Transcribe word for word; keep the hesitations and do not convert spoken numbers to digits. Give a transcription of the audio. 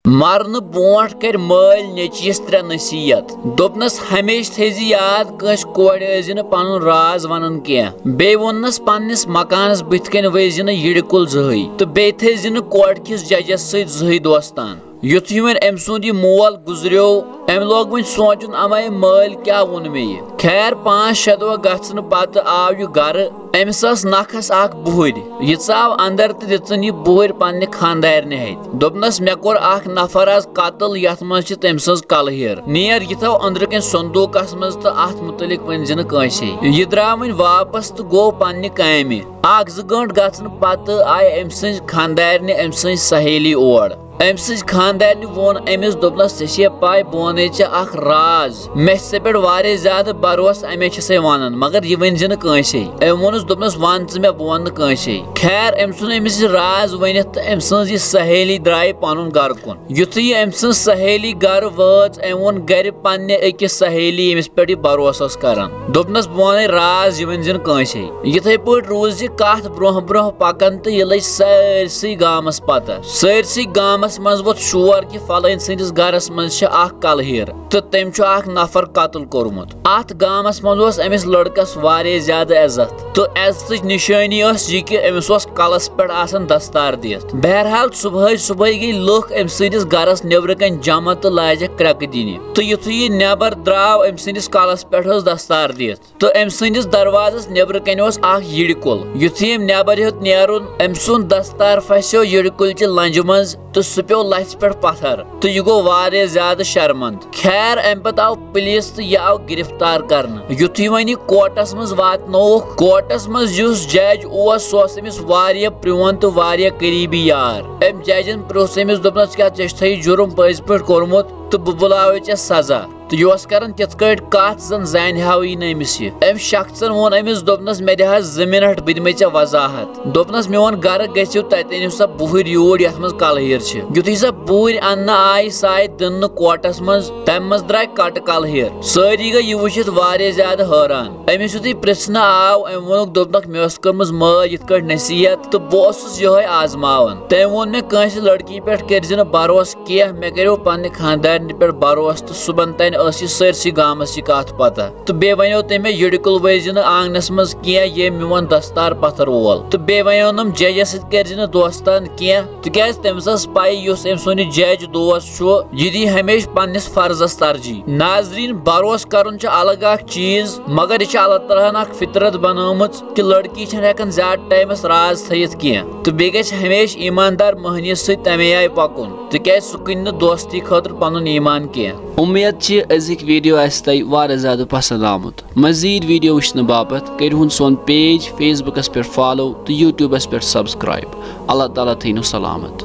مرنہٕ برونٛٹھ کٔرۍ مٲلۍ نیٚچوِس ترٛےٚ نصیحت۔ دوٚپنس، ہمیشہِ تھٲیزِ یاد، کٲنٛسہِ کورِ ٲسۍزِ نہٕ پنُن راز ونان کینٛہہ۔ بیٚیہِ ووٚننس، پننِس مکانس بٕتھِ کنہِ ؤسۍزِ نہٕ یِڈِ کُل زٕہٕے، تہٕ بیٚیہِ تھٲیزِ نہٕ کورِ کِس ججس سۭتۍ زٕہٕے دوستان۔ یُتھُے وۄنۍ أمۍ سُنٛد یہِ مول گُزریو، أمۍ لوگ وۄنۍ سونٛچُن، اَما أمۍ مٲلۍ کیٛاہ ووٚن مےٚ یہِ؟ خیر، پانٛژھ شےٚ دۄہ گژھنہٕ پتہٕ آو یہِ گرٕ۔ أمِس ٲس نکھس اکھ بُہٕرۍ۔ یہِ ژاو اندر تہٕ دِژٕن یہِ بُہٕرۍ پننہِ خانٛدارنہِ ہتھِ۔ دوٚپنس، مےٚ کوٚر اکھ نفر از قتل، یتھ منٛز چھِ تٔمۍ سٕنٛز کلہٕ ہیر۔ نیر یہِ تھاو أنٛدرٕ کنہِ صندوٗقس منٛز تہٕ اتھ مُتعلق ؤنۍ زِ نہٕ کٲنٛسے۔ یہِ درٛاو وۄنۍ واپس تہٕ گوٚو پننہِ کامہِ۔ اکھ زٕ گٲنٛٹہٕ گژھنہٕ پتہٕ آیہِ أمۍ سٕنٛز خانٛدارنہِ أمۍ سٕنٛز سہیلی اور۔ أمۍ سٕنٛز خانٛدارنہِ ووٚن أمِس، دوٚپنس، ژےٚ چھے پَے، بہٕ وَنے ژےٚ اکھ راز۔ مےٚ چھِ ژےٚ پٮ۪ٹھ واریاہ زیادٕ بھروسہٕ، اَمے چھِ سَے وَنان، مگر یہِ ؤنۍ زِ نہٕ کٲنٛسے۔ أمۍ ووٚنُس، دوٚپنس، وَن ژٕ مےٚ، بہٕ وَنہٕ نہٕ کٲنٛسے۔ خیر، أمۍ ژھُن أمِس یہِ راز ؤنِتھ تہٕ أمۍ سٕنٛز یہِ سہیلی درٛایہِ پَنُن گرٕ کُن۔ یُتھُے یہِ أمۍ سٕنٛز سہیلی گرٕ وٲژ، أمۍ ووٚن گرِ پننہِ أکِس سہیلی، ییٚمِس پٮ۪ٹھ یہِ بھروسہٕ اوس کران۔ دوٚپنس، بہٕ وَنے راز، یہِ ؤنۍ زِ نہٕ کٲنٛسے۔ یِتھے پٲٹھۍ روٗز یہِ کتھ برونٛہہ برونٛہہ پکان تہٕ یہِ لٔج سٲرسٕے گامس پتہ۔ سٲرسٕے گامس منٛز ووٚتھ شور کہِ فلٲنۍ سٕنٛدِس گرس منٛز چھِ اکھ کلہٕ ہیر تہٕ تٔمۍ چھُ اکھ نفر قتل کوٚرمُت۔ اتھ گامس منٛز اوس أمِس لڑکس واریاہ زیادٕ عزت تہٕ عزتٕچ نشٲنی ٲس یہِ کہِ أمِس اوس کلس پٮ۪ٹھ آسان دستار دِتھ۔ بہرحال، صبحٲے صبحٲے گٔے لُکھ أمۍ سٕنٛدِس گرس نیبرٕ کنۍ جمع تہٕ لاجکھ کرٛٮ۪کہٕ دِنہِ۔ تہٕ یُتھُے یہِ نٮ۪بر درٛاو، أمۍ سٕنٛدِس کلس پٮ۪ٹھ ٲس دستار دِتھ۔ تہٕ أمۍ سٕنٛدِس دروازس نیبرٕ کنہِ اوس اکھ یِڈِ کُل۔ یُتھُے أمۍ نیبر ہیوٚت نیرُن، أمۍ سُنٛد دستار پھسیو یِڈِ کُلۍ چہِ لنجہِ منٛز تہٕ سُہ پیوٚو لژھِ پٮ۪ٹھ پتھر تہٕ یہِ گوٚو واریاہ زیادٕ شرمند۔ خیر، اَمہِ پتہٕ آو پُلیٖس تہٕ یہِ آو گرفتار کرنہٕ۔ یُتھُے وۄنۍ یہِ کورٹس منٛز واتنووُکھ، کورٹس منٛز یُس جج اوس، سُہ اوس أمِس واریاہ پرٛون تہٕ واریاہ قریبی یار۔ أمۍ ججن پرٛژھ أمِس، دوٚپنس، کیٛاہ ژےٚ چھُتھے یہِ جُرم پٔزۍ پٲٹھۍ کوٚرمُت تہٕ بہٕ بُلاوے ژےٚ سزا؟ تہٕ یہِ اوس کران تِتھ کٲٹھۍ کتھ زن زانہِ ہاوٕے نہٕ أمِس یہِ۔ أمۍ شخصن ووٚن أمِس، دوٚپنس، مےٚ دِ حظ زٕ منٹ، بہٕ دِمے ژےٚ وضاحت۔ دوٚپنس، میون گرٕ گٔژھِو، تتہِ أنِو سا بُہٕرۍ یوٗرۍ یتھ منٛز کلہٕ ہیر چھِ۔ یُتھُے سۄ بُہٕرۍ اننہٕ آیہِ، سۄ آیہِ دِنہٕ کورٹس منٛز، تمہِ منٛز درٛاے کٹہٕ کلہٕ ہیر۔ سٲری گٔے یہِ وٕچھِتھ واریاہ زیادٕ حٲران۔ أمِس یُتھُے پرژھنہٕ آو، أمۍ ووٚنُکھ، دوٚپنکھ، مےٚ ٲس کٔرمٕژ مٲلۍ یِتھ کٲٹھۍ نصیحت تہٕ بہٕ اوسُس یِہوٚے آزماوان۔ تٔمۍ ووٚن مےٚ، کٲنٛسہِ لڑکی پٮ۪ٹھ کٔرۍ زِ نہٕ بھروسہٕ کینٛہہ، مےٚ کریو پننہِ خانٛدارنہِ پٮ۪ٹھ بھروسہٕ تہٕ صُبحن تانۍ ٲس یہِ سٲرسٕے گامس یہِ کتھ پتہ۔ تہٕ بیٚیہِ ونیو تٔمۍ مےٚ، یِڈِ کُل ؤسۍ زِ نہٕ آنگنس منٛز کینٛہہ، ییٚمۍ میون دستار پتھر وول۔ تہٕ بیٚیہِ ونیونم، ججس سۭتۍ کٔرۍ زِ نہٕ دوستان کینٛہہ، تِکیازِ تٔمِس ٲس پَے یُس أمۍ سُنٛد یہِ جج دوست چھُ، یہِ دی ہمیشہِ پننِس فرضس ترجیح۔ ناظریٖن، بھروسہٕ کرُن چھُ الگ اکھ چیٖز، مگر یہِ چھِ اللہ تعالیٰ ہن اکھ فطرت بنٲومٕژ کہِ لڑکی چھنہٕ ہٮ۪کان زیادٕ ٹایمس راز تھٲیِتھ کینٛہہ، تہٕ بیٚیہِ گژھِ ہمیشہِ ایٖماندار مٔہنِوِس سۭتۍ تمے آیہِ پکُن، تِکیازِ سُہ کٕنہِ نہٕ دوستی خٲطرٕ پنُن ایٖمان کینٛہہ۔ اُمید چھِ أزِکۍ ویٖڈیو آسہِ تۄہہِ واریاہ زیادٕ پسنٛد آمُت۔ مزید ویٖڈیو وٕچھنہٕ باپتھ کٔرِو ہُن سون پیج Facebook-س پٮ۪ٹھ follow تہٕ YouTube-س پٮ۪ٹھ subscribe۔ اللہ تعالیٰ تھٲینو سلامت۔